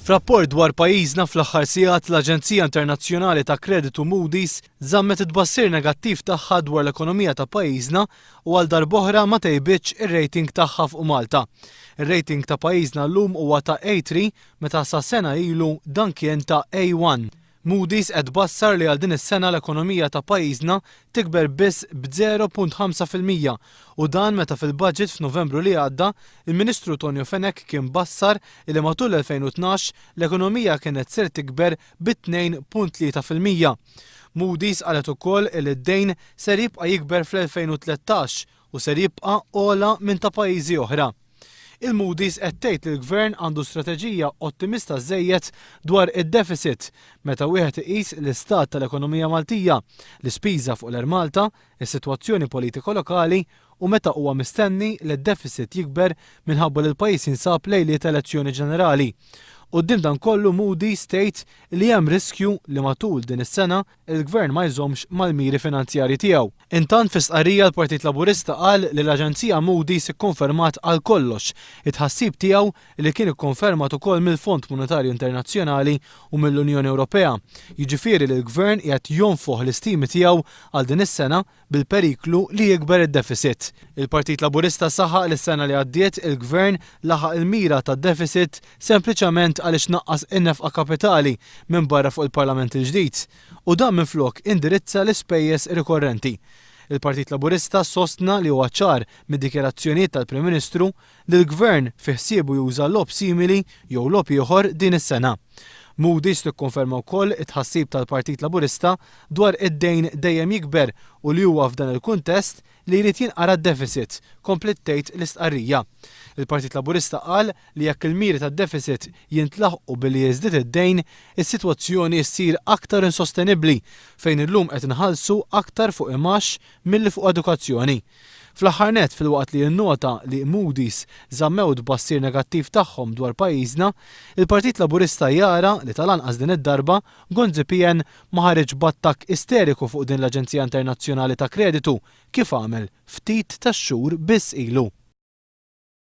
F'rapport dwar pajjiżna fl-aħħar sigħat, l-Aġenzija Internazzjonali ta' Kreditu Moody's żammet it-tbassir negattiv tagħha dwar l-ekonomija ta' pajjiżna u għal darb'oħra ma tejbitx ir-rating tagħha fuq Malta. Ir-rating ta' pajjiżna llum huwa ta' A3 meta sa sena ilu dan kien ta' A1. Moody's qed tbassar li għal din is-sena l-ekonomija ta' pajjiżna tikber biss b'0.5% u dan meta fil-budget f'Novembru li għadda, il-Ministru Tonio Fenech kien bassar li matul l-2012 l-ekonomija kienet ser tikber bi 2.3%. Moody's qalet ukoll li d-dejn ser jibqa' jikber fl-2013 u ser jibqa' ogħla minn ta' pajjiżi oħra. Il-Moody's qed tgħid li l-Gvern għandu strateġija ottimista żżejjed dwar id-deficit meta wieħed iqis l-istat tal-ekonomija Maltija, l-ispiża fuq l-Air Malta, is-sitwazzjoni politika lokali u meta huwa mistenni li d-deficit jikber minħabba li l-pajjiż jinsab lejliet elezzjoni ġenerali. Quddiem dan kollu Moody's tgħid li hemm riskju li matul din is-sena il-Gvern ma jżommx mal-miri finanzjarji tiegħu. Intant fi stqarrija l-Partit Laburista qal li l-aġenzija Moody's ikkonfermat għal kollox it-tħassib tiegħu li kien ikkonfermat ukoll mill-Fond Monetarju Internazzjonali u mill-Unjoni Ewropea, jiġifieri li l-Gvern qiegħed jonfoħ l-istimi tiegħu għal din is-sena bil-periklu li jikber id-deficit. Il-Partit Laburista saħaq li s-sena li għaddiet il-Gvern laħaq il-mira tad-deficit sempliċement għaliex naqqas in-nefqa kapitali minbarra fuq il-Parlament il-ġdid u dan minflok indirizza l-ispejjeż rikorrenti. Il-Partit Laburista sostna li huwa ċar mid-dikjarazzjonijiet tal-Prim Ministru li l-Gvern fi ħsiebu juża logħob simili jew logħob ieħor din is-sena. Moody's tikkonferma wkoll it-tħassib tal-Partit Laburista dwar id-dejn dejjem jikber u li huwa f'dan il-kuntest li jrid jinqara d-deficit, kompliet tgħid l-istqarrija. Il-Partit Laburista qal li jekk il-miri tad-deficit jintlaħqu billi jiżdied id-dejn, is-sitwazzjoni ssir aktar insostenibbli fejn illum qed inħallsu aktar fuq imgħax milli fuq edukazzjoni. Fl-aħħar nett, filwaqt li jinnota li Moody's żammew it-tbassir negattiv tagħhom dwar pajjiżna, il-Partit Laburista jara li tal-anqas din id-darba Gonzi PN ma ħariġx b'attakk isteriku fuq din l-aġenzija internazzjonali ta' kreditu kif għamel ftit tax-xhur biss ilu.